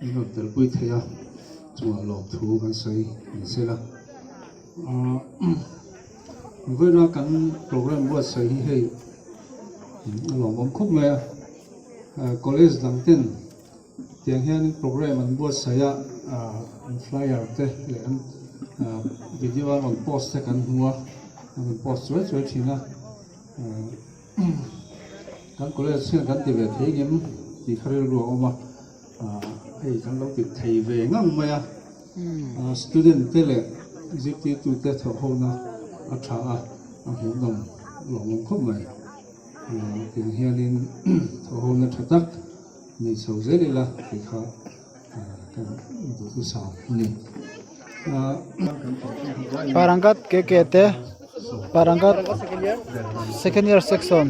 Min rawn telpui thei a, chungah lawmthu kan sawi ni se la. Vawiina kan program buatsaih hi hei a lawmawm khawp mai a, college dang ten tiang hian program an buatsaih a, an flyer te leh an video an rawn post te kan hmu a, an rawn post chuai chuai thin a. Kan college hian kan ti ve thei ngem tih kha rilru a awm a, hei kan lo ti thei ve ngang mai a, student te leh zirtirtu te thawh ho na a tha a, a hmuhnawm lawmawm khawp mai. Tin hianin thawh ho na tha tak nei chho zel ila tih kha kan duhthusam a ni. Parangkat ke ke te Parangkat second year section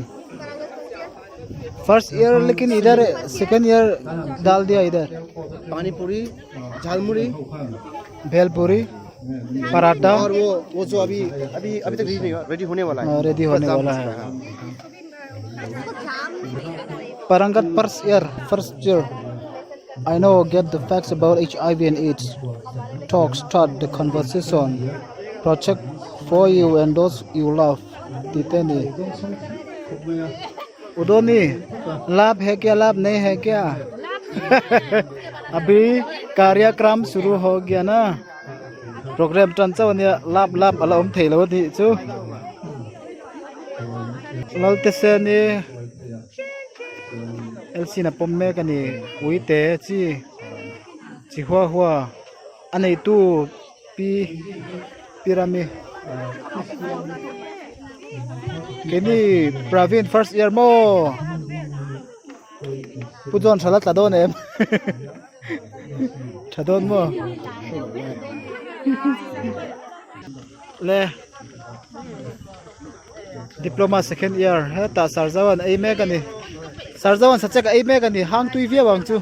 first year लेकिन इधर second year डाल दिया इधर पानी पूरी झालमुड़ी भेलपुरी पराठा और वो वो जो अभी अभी अभी तक रेडी नहीं रेडी होने वाला है हाँ, रेडी होने वाला है Parangat first year first year I know get the facts about HIV and AIDS. Talk, start the conversation. Project for you and those you love. tih te a ni. Udoni लाभ है क्या लाभ नहीं है क्या अभी कार्यक्रम शुरू हो गया ना program tan chauh ania lap lap ala awm thei lo a nih chu Lalte sen hi LC in a pawm mek a ni uite chi chi hua hua a neitu pi Pirami keini Pravin first year maw Pu John tha la tla dawn em tha dawn maw le diploma second year hetah sarzawan ei mek a ni sarzawan sachek a ei mek a ni hang tui viau ang chu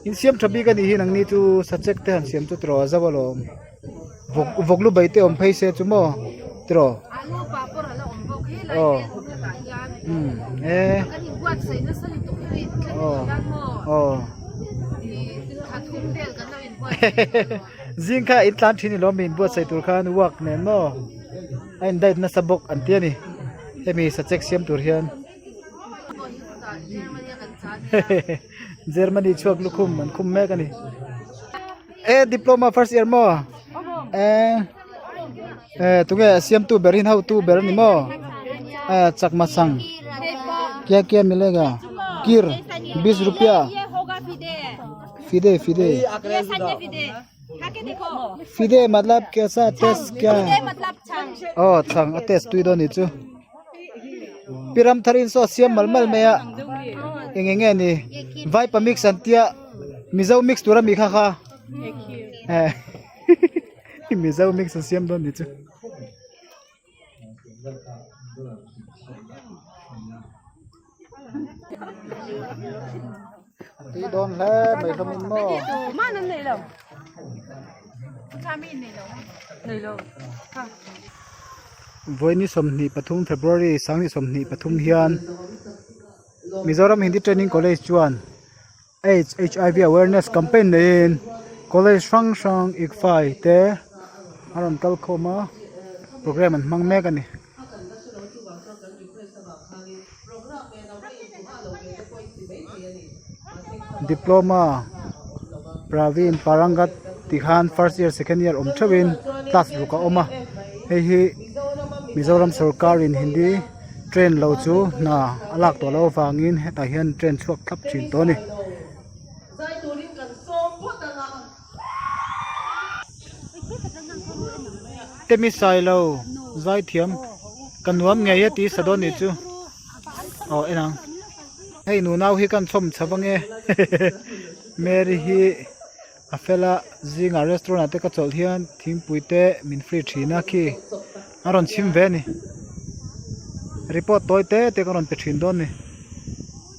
insiam tha bik a nih hi nangni chu sachek te han siam chu tiraw a zo alawm vawk vawk lu bai te awm phei se chu maw tiraw aw umm e aw aw zing kha in tlan thin i lawm mi inbuatsaih tur khan work nen maw a in diet nasa bawk an ti a ni hemi sachek siam tur hian Germany chhuak lukhum an khum mek a ni e diploma first year maw e e tunge a siamtu ber hi hotu ber a ni maw e chakma sang kya kya milega kir bis rupia fide fide fide matlab kaisa test kya aw chhang a test tui dawn a nih chu. Piram thar in saw a siam mal mal mai a eng eng nge ni vaipa mix an tia mizo mix tur ami kha kha eh mizo mix an siam dawn ni chu. Tui dawn hle mai hlawm in maw. Vawiini 23 February 2023 hian Mizoram Hindi Training College chuan AIDS HIV Awareness Campaign neiin college hrang hrang ICFAI te a rawn kal khawm a programme an hmang mek a ni. Diploma Praveen Parangat tih khan first year second year awm theuhin class ruk a awm a hei hi Mizoram sorkar in Hindi train lo chu hna a lak tawh loh avangin hetah hian train chhuak thlap thin tawh a ni. Temi Sailo zaithiam ka nuam ngei e tih sa dawn nih chu aw en ang hei nunau hi kan chhawm chho ange Mary hi a fel a zingah restaurant ah te ka chawlh hian thingpui te min free thin a khi a rawn chhim ve a ni report tawi te te ka rawn pe thin dawn a ni.